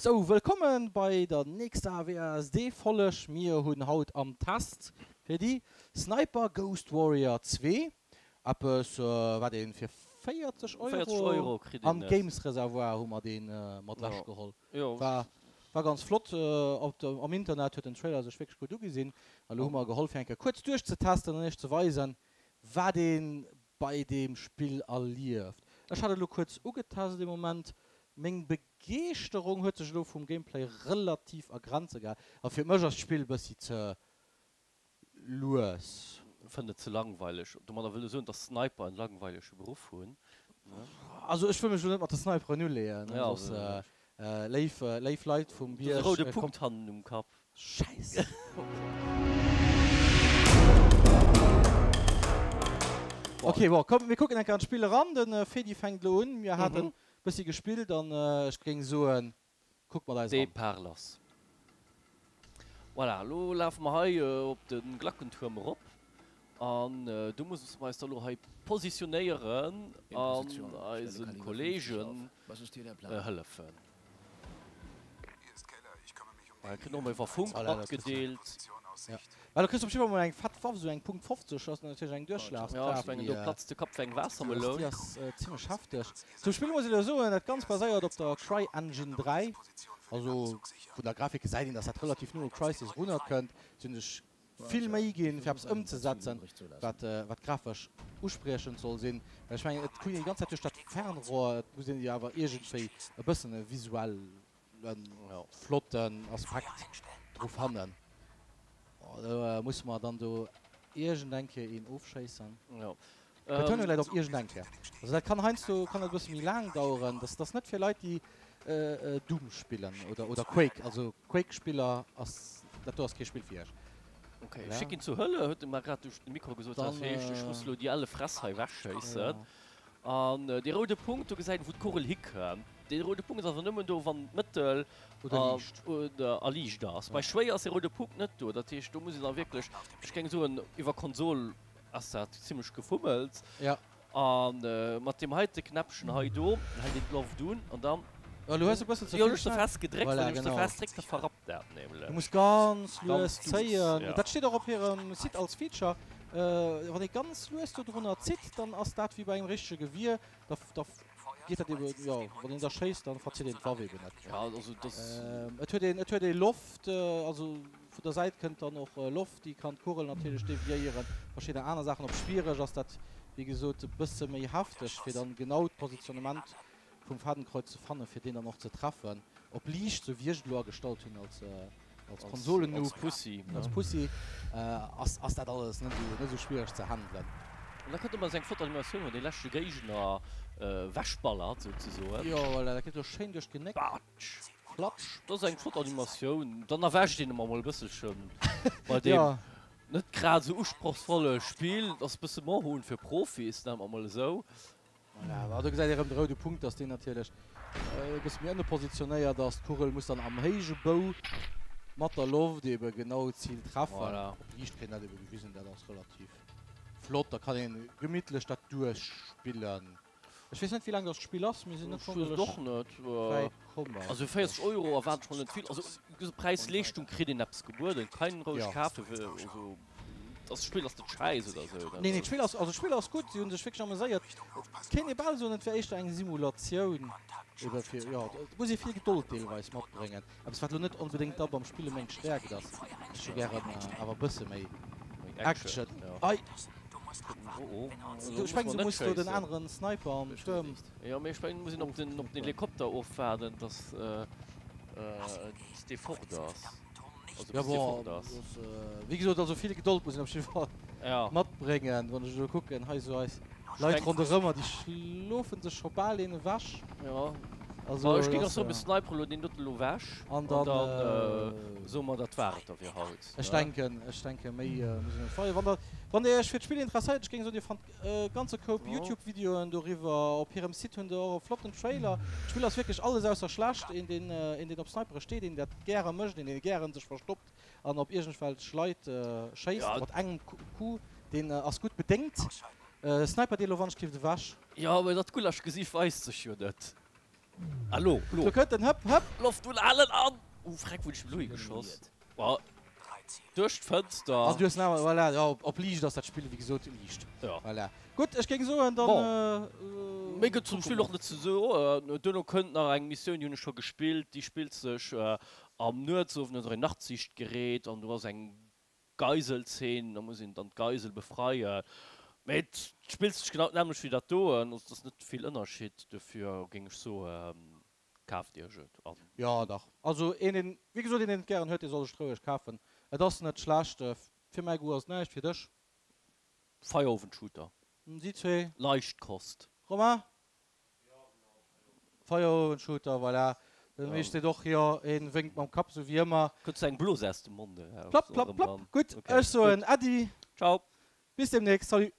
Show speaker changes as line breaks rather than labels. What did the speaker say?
Sou, wëllkommen bei der nächster WASD Folleg. Mir hunn haut am Test fir déi Sniper Ghost Warrior 2, eppes wat een fir 40 Euro am Games Reservoir hu mer deen mat lech geholl. War war ganz flott, op de am Internet huet den Trailer sech wierklech gutt ugesinn. A lo hu mer geholl fir eng Kéier kuerz duerchzetesten an iech ze weisen wat een bei deem Spill erlieft. Ech hat et elo kuerz ugetest ee Moment. Meng Begeeschterung huet sech elo vum Gameplay relativ a Grenze gehalen. A fir mech ass d'Spill bëssi ze lues.
Fënnt et ze langweileg. Domadder wëll e soen, dass Sniper en langweilege Beruff hunn.
Also ech wëll mech elo net mat de Sniperen uleeën, soss léif léif Leit vum
Bierg. De roude Punkt hannen um Kapp.
Schäiss. Ok, bon, komm mir kucken eng Kéier an d'Spill eran. De Fedi fänkt elo un. Mir haten bëssi gespillt an ech géing soen, kuckt mat eis eran.
Depart lass. Voilà, elo lafe mer hei op de Glackentuerm erop an do musse mer eis da elo hei positionéieren an eise Kollegen hëllefen. Hei kritt och mol iwwer Funk matgedeelt.
Well do kriss du op jiddwer Fall mol eng fett Waff, esou eng Punkt 50 ass natierlech eng Duerchschlagskraaft.
Jo, ech mengen do platzt de Kapp wéi eng Waassermeloun.
Déi ass zimlech hefteg. Zum Spill muss ech elo soen, dat Ganzt baséiert op der CryEngine 3. Also vun der Grafik gesäit een, dass dat relativ no u Crysis erunner kënnt. Si hunn sech vill Méi ginn, fir eppes ëmzesetzen, wat wat grafesch uspriechend soll sinn. Well ech mengen, et kuckt een déi ganz Zäit duerch dat Fernrohr, et muss een jo awer iergendwéi e bëssen e visuellen flotten Aspekt dru fannen. Do musse mer dann do iergend eng Kéier een ofschéissen. D'Betonung läit op iergend eng Kéier. Also dat kann heiansdo kann dat e bësse méi laang daueren. Dat ass net fir Leit, déi Doom spillen oder oder Quake. Also Quake-Spiller ass dat do ass kee Spill fir iech.
Ok, ech schéck een zur Hölle, huet e mer grad duerch de Mikro gesot. Dat heescht, ech muss elo déi elle Fress hei wechschéissen. An dee roude Punkt, do gesäit een, wou d'Kugel hikënnt. Dee roude Punkt ass awer nëmmen do, wann d'Mëttel a liicht ass. Bei schwéier ass dee roude Punkt net do. Dat heescht, do muss een da wierklech, ech géing soen, iwwer Konsol ass dat zimlech gefummelt. A mat deem heite Knäppchen hei do hält een d'Loft un an dann.
Jo, lo hues de e bëssen ze vill
ze fest gedréckt. Wann ech ze fest dréck, da verrappt dat nämlech.
Du muss ganz lues zéien. Dat steet och op hirem Site als Feature. Wann ee ganz lues dodrunner zitt, dann ass dat wéi bei engem richtege Gewier. Da geet dat eben, jo, wann een da schéisst, dann verzitt een d'Waff eben net. Et huet een, et huet ee Loft, also vun der Säit kënnt dann och Loft, déi kann d'Kugel natierlech deviéieren, verschidden aner Saachen. Op schwiereg ass dat, wéi gesot, e bësse méi hefteg, fir dann genau d'Positionnement vum Fadenkreuz ze fannen, fir deen dann och ze treffen. Op liicht, sou wéi ech et elo agestallt hunn als als Konsolen-Noob,
als Pussy,
als Pussy, ass ass dat alles net esou net esou schwiereg ze handelen.
An da kënnt ëmmer esou eng flott Animatioun, wann dee leschte Géigner wechballert, souzesoen.
Jo, voilà, dat geet elo schéin duerch d'Genéck.
Batsch!
Klatsch!
Dat ass eng flott Animatioun. Dann erwächt een ëmmer mol e bësselchen bei deem net grad esou usprochsvolle Spill. Dat ass e bësse Moorhuhn fir Profis, nenne mer mol esou.
Voilà, do gesäit ee rëm de roude Punkt, dass deen natierlech e bësse méi ënne positionéiert ass. D'Kugel muss dann am héije Bou mat der Loft ebe genau d'Zil treffen.
Voilà.
Op liicht kritt een dat ebe gewisen, dat ass relativ flott. Da kann ee gemittlech dat duerchspillen. Ech weess net, wéi laang dass d'Spill ass, mir sinn net
Ech weess et och net.
wäit komm.
Also 40 Euro erwaart ech mol net vill. Also Präis-Leeschtung kritt een eppes gebueden, kann een roueg kafen. Also. Das Spill ass net schäiss oder sou.
Nee, nee, d'Spill ass, also d'Spill ass gutt, si hu sech wierklech ameséiert. Et kéint ee bal soen, et wär éischter eng Simulatioun ebe fir, jo, et muss ee vill Gedold deelweis matbréngen. Eppes, wat elo net onbedéngt da beim Spille meng Stäerkt ass. Ech hu gären awer e bësse méi Action. Ei! Ech mengen, du muss do den aneren Sniper am Tuerm.
Jo, mee ech mengen, et muss een op den, op den Helikopter ofwaarden, dass, dass dee fort ass.
Also ja, bon, ass. Wéi gesot, also vill Gedold muss een op jidde Fall
ja.
matbréngen. Wann ech elo kucken, hei sou eis Leit ronderëmmer, déi schlofen sech scho bal een ewech.
Ja. Also, ech géing och soen, mir snipere elo deen doten elo ewech
an dann,
dann soe mer, dat war et da fir haut.
Ech denken, ech denke méi muss een net feieren. Wann der, wann dir iech fir d'Spill interesséiert, ech géing soen, dir fannt e ganze Koup Youtube-Videoen doriwwer. Op hirem Site hunn se och e flotten Trailer. D'Spill ass wierklech alles ausser schlecht. Een deen, een deen op Snipere steet, een dat gäre mécht, een deen gären sech verstoppt an op iergendwelch Leit schéisst mat engem Coup, deen ass gutt bedéngt. Sniper, dee elo wann ech giff ewech.
Jo, mee dat Gulaschgesiicht weist sech jo net. Ah lo, lo.
Lo kënnt en, hëpp, hëpp.
Loft unhalen an. Oh freck, wou hunn ech elo higeschoss? Oh, duerch d'Fënster.
An du hues nach, voilà, jo, op liicht ass dat Spill wéi gesot liicht.
Jo.
Voilà. Gutt, ech géing soen, dann.
Bon, méi gëtt zum Spill och net ze soen. Duerno kënnt nach eng Missioun, déi hunn ech scho gespillt, déi spillt sech am Nuetsowend, dat ass och een Nachtsichtgerät an do ass eng Geiselzeen, da muss een dann d'Geisel befreien. Mee et spillt sech genau d'nämmlecht wéi dat doen, also et ass net vill Ënnerscheed. Dofir géing ech soen, kaaft iech et an.
Jo dach, also een deen, wéi gesot, een deen et gären huet, dee soll sech et roueg kafen. Et ass net schlecht, fir mäi Goût ass et näischt, fir dech?
Feierowendshooter.
Si zwee.
Leicht Kost.
Romain? Feierowendshooter, voilà. Den Misch seet och jo, en wénkt mam Kapp, sou wéi ëmmer.
Kënnt sou eng Blos aus dem Mond eraus.
Plopp, plopp, plopp. Gutt, ech soen Äddi.
Ciao.
Bis demnächst. Salut.